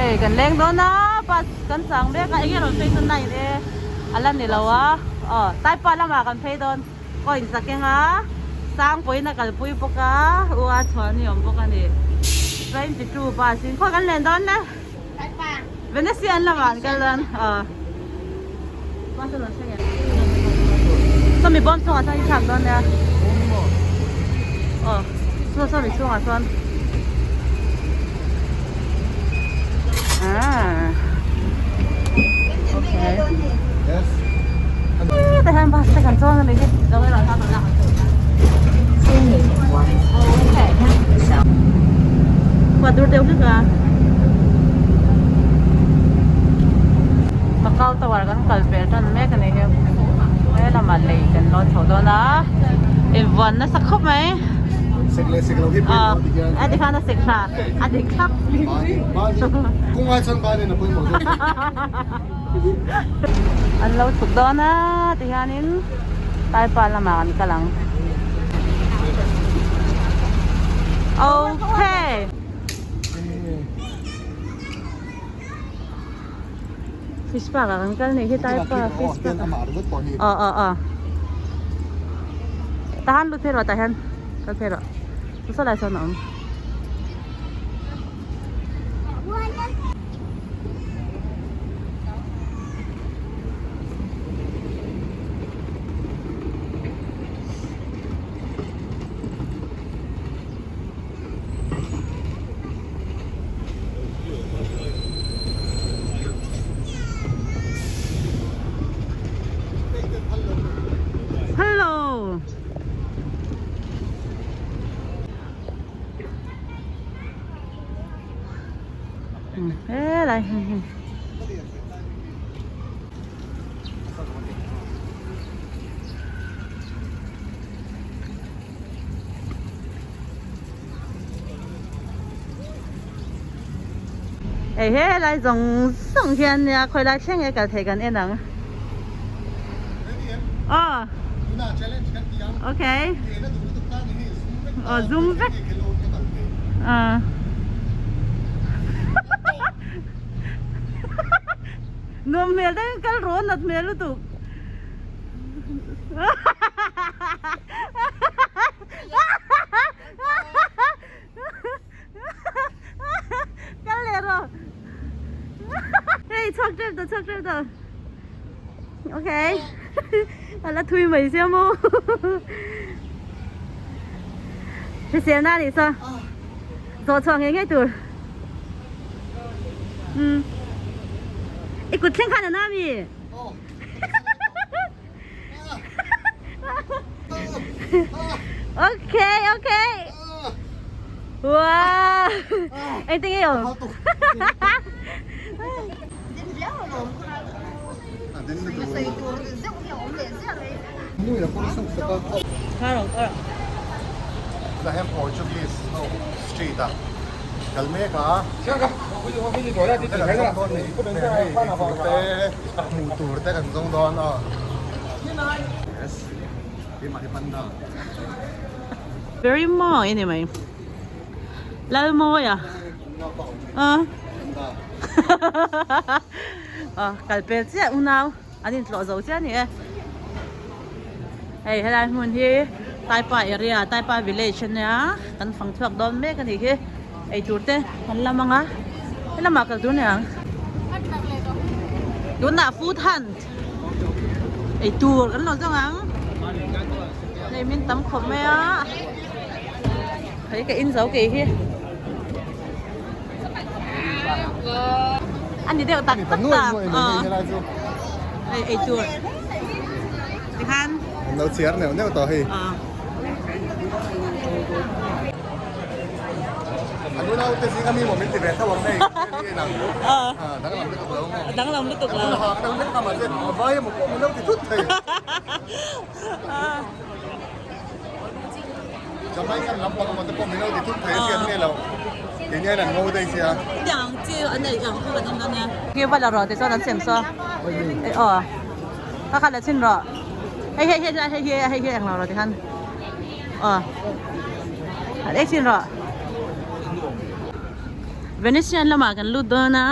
Hei kan leng dawn a, bus kan chang mek a, enge rawn phei chu nine e a la ni lo a, aw Taipa lamah kan phei dawn coin zakeng a, Sangpuiin a kalpui bawk a, u a chhuan i awm bawk a ni. 22 bus in khaw kan len dawn le? Venetian lamah an kal dawn aw. Bus a rawn thleng em? Sawmi bawm chungah chuan i thlak dawn nia. Aw saw sawmi chungah chuan. Ah. Okay. Yes. Tah hian bus te kan chuang a ni hi. Khua dur deuh hlek a. Macau Tower kan kal pel tan mek a ni hi. He lamah lei kan lawn chho dawn a. Invuan nasa khawp mai. Sek leh sek lo hi pawimawh ti hian. A ti khan a sek tha. A dik thlap. Kawng ai chuan ban in a pawimawh zawk. An lo chhuk dawn a ti hianin Taipa lamah kan kal ang. Okay. Fish park ah kan kal nih hi Taipa fish park. Aw aw aw. Tahan lut phei rawh tah hian kal phei rawh. Chu saw lai sawn a awm. Hello. Helai hei helai zawng zawng hian nia khawi lai thleng nge kal thei kan en ang aw okay aw zoom vek ah nuam hmel deuhin kal rawh nat hmel lutuk Kal leh rawh. Hei chhuak tep tawh chhuak tep tawh. Okay. A la thui mai sia maw. Hrisel na anih saw. Zawh chhuah ngei ngei tur. Um. I kut thleng khan a na mi? Okay, okay. Wow. Anything else? Zahem Portuguese ho street a kal mek a hmuh tur te kan zawng dawn a yes keimah hi panda Very mawi a ni mai Lalmawia a aw kal pel chiah unau an intlawh zo chiah a ni e hei helai hmun hi Taipa area Taipa village a nia kan fang chhuak dawn mek a nih hi eitur te kan lam ang a helamah kal tur a ni ang tunah food hunt eitur kan lo zawng ang hei min tam khawp mai a hei ka in zo kei hi a ni deuh tak tak tak hei eitur tikhan an lo chhiar neuh neuh tawh hei An unau te zing ami maw min ti ve tho ang hei hei nang danglam lutuk lo maw danglam lutuk lo a hak deuh hlek a mahse a vai emaw pawh min lo ti thut thei Jamaican lampang emaw te pawh min lo ti thut thei a hriat nge lo keini hian an ngo daih sia tiang chi an ei ang chu kan en dawn nia khi va la rawh ti chuan an sem saw aw ka khat la chhin rawh hei hei hei hei hei hei hei ang lo rawh ti khan aw ei chhin rawh. Venetian lamah kan lut dawn a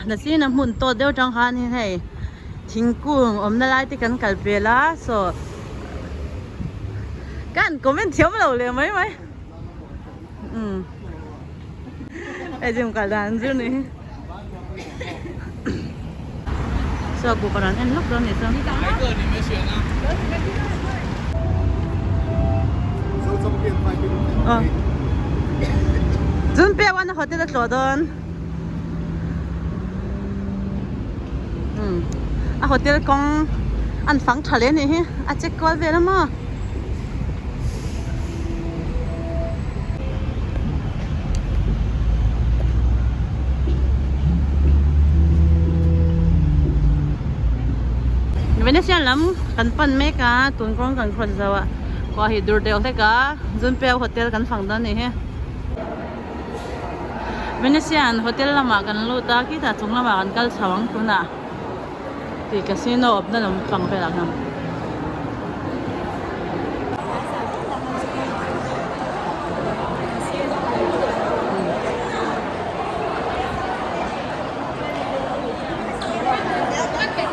nachin a hmun tawt deuh atang khanin hei thingkung awmna lai te kan kal pel a saw ka han comment thiam lo leh mai mai umm hei gym kal dan chu ni saw cooker an en lawk dawn a ni chuan. Chun pek a hotel a tlawh dawn a hotel kawng an fang tha hle a nih hi a check kual vel a maw. Venetian lam kan pan mek a tun kawng kan cross zo a khua hi dur deuh hlek a Zunpeu hotel kan fang dawn a nih hi Venetian hotel lamah kan lut a khitah chung lamah kan kal chho ang tunah tih casino awmna lam pang velah hian.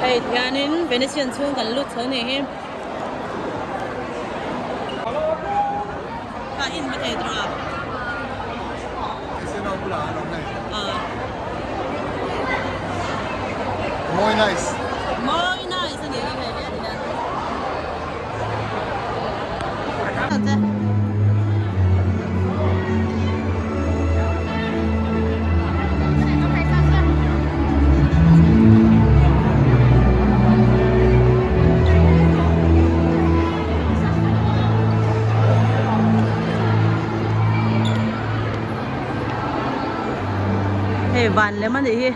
Hei tihianin Venetian chhung kan lut chho ni hi. Kha in hma thei tawh a. Casino bulah an awm hei. Mawi nice. Mawi nice a ni hi hei he tihian. Hei van lem a nih hi.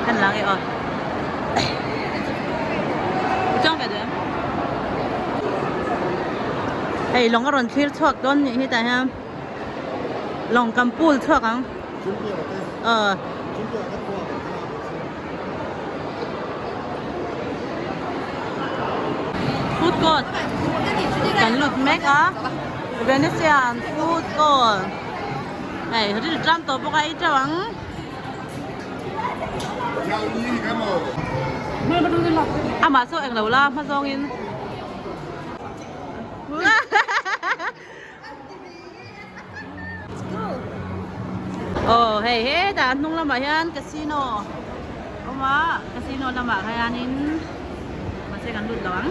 Kan lang e aw. Chuang ve duh em? Hei lawng a rawn thlir chhuak dawn nih hi tah hian lawng kan pool chhuak ang. Aw. Food court kan lut mek a Venetian food court hei ril tlang tawh bawk a ei teuh ang. Amah chu englo la hma zawngin. Aw hei hetah a hnung lamah hian casino a awm a casino lamah hianin mahse kan lut lo ang.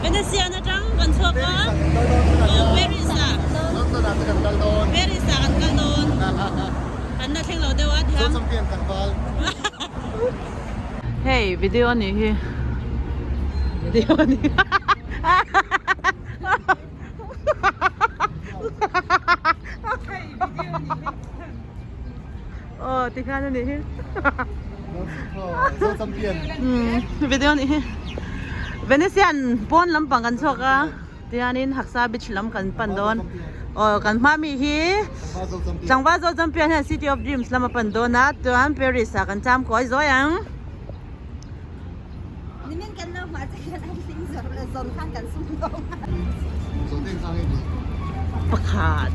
Venetian atang kan chhuak a Paris ah Paris ah kan kal dawn kan la thleng lo deuh a tiang hei video a nih hi video a nih Aw tikhan a nih hi video a nih hi Venetian pawn lampang kan chhuak a tihianin Haksa beach lam kan pan dawn aw kan hma mi hi Tlangval Zo Champion hian City of Dreams lam a pan dawn a chuan Paris ah kan cham kawi zawi ang. Pakhat.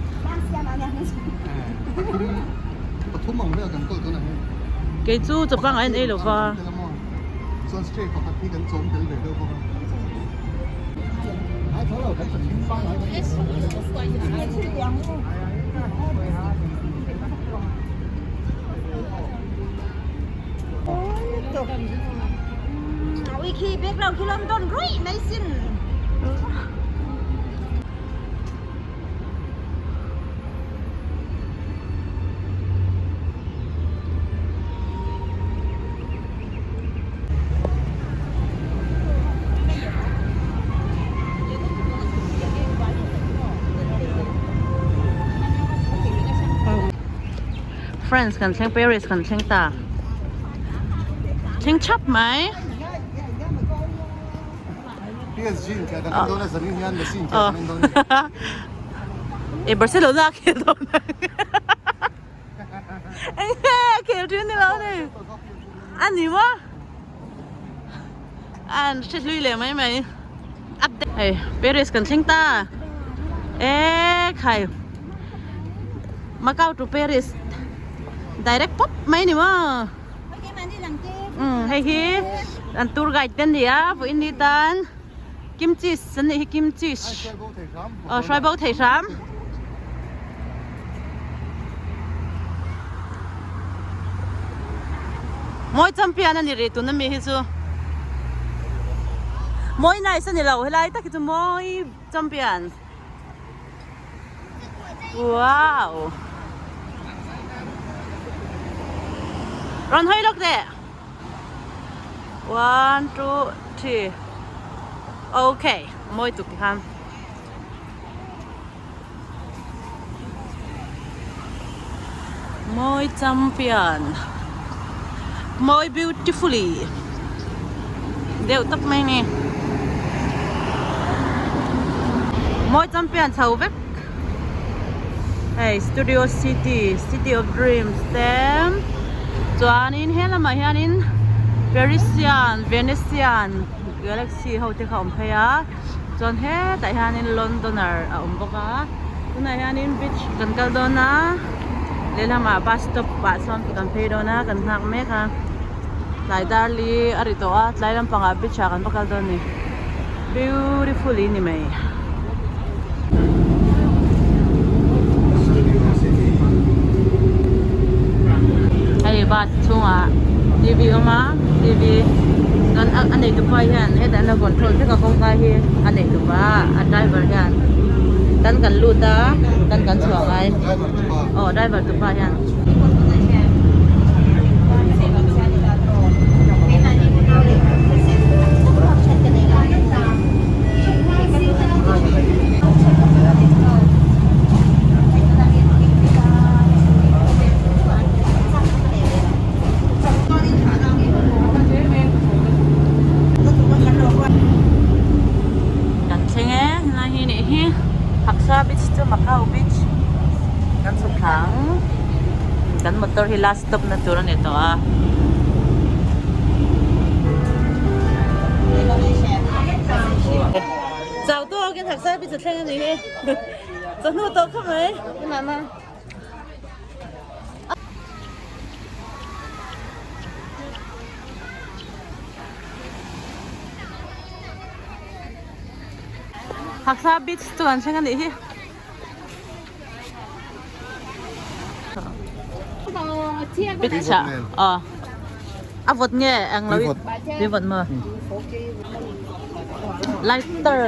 Kei chu chawpang a en ei lo va. France kan thleng Paris kan thleng ta thleng chap mai. PSG in khelh kan en dawn a zanin hian Messi in khelh kan en dawn a ni. E Barcelona a khel dawn enge a khel thin ni lo ni a ni maw an hre hlui leh mai mai hei Paris kan thleng ta e khai Macau to Paris direct pawp mai ni maw. Hei hi an tour guide te an ni a vawiin ni tan kimchi an nih hi kimchi aw hruai bo thei hram mawi champion a ni rih tuna mi hi chu mawi nice a ni lo helai tak hi chu mawi champion. Wow! Rawn hawi lawk teh. One, two, three. Okay, mawi tuk ti khan. Mawi champion. Mawi beautifully. Deuh tak mai ni. Mawi champion chho vek. Hei Studio City, City of Dreams te chuanin he lamah hianin Parisian, Venetian Galaxy ho te kha a awm phei a chuan hetah hianin Londoner a awm bawk a tunah hianin beach kan kal dawn a lehlamah bus stop ah chuan kan phei dawn a kan nghak mek a tlai dar li a ri tawh a tlai lampangah beach ah kan va kal dawn a ni beautiful i ni mai. Hei bus chhungah tv awm a tv chuan a nei tupa hian hetah hian a control vek a kawngka hi a nei tupa a driver hian tan kan lut a tan kan chhuah ngai aw driver tupa hian. Kan thleng e helai hi nih hi Haksa beach chu Macau beach kan chhuk thla ang kan motor hi last stop na tur a ni tawh a. Chau tawkin Haksa beach a thleng a nih hi chawhnu tawh kha mai. Haksa beach chu an thleng a nih hi. Beach ah aw a vawt nge eng lo i vawt maw lighter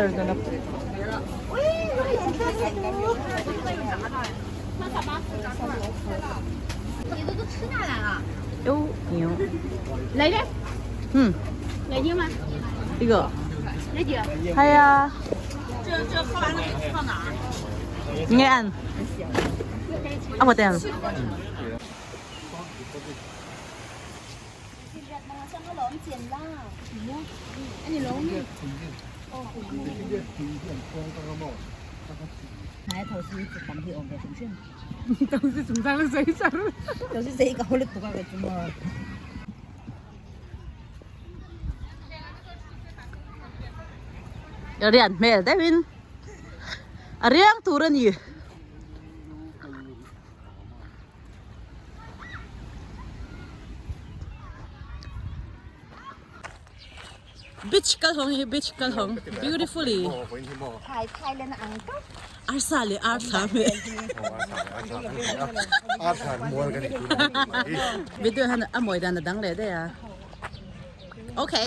Nghe ăn. Ông có tiền. Rian hmel deuhin a riang tur a ni. Beach kal hawng hi beach kal hawng beautifully. Arsa leh ar thla hmel. Video hian a mawi dan a dang leh daih a. Okay.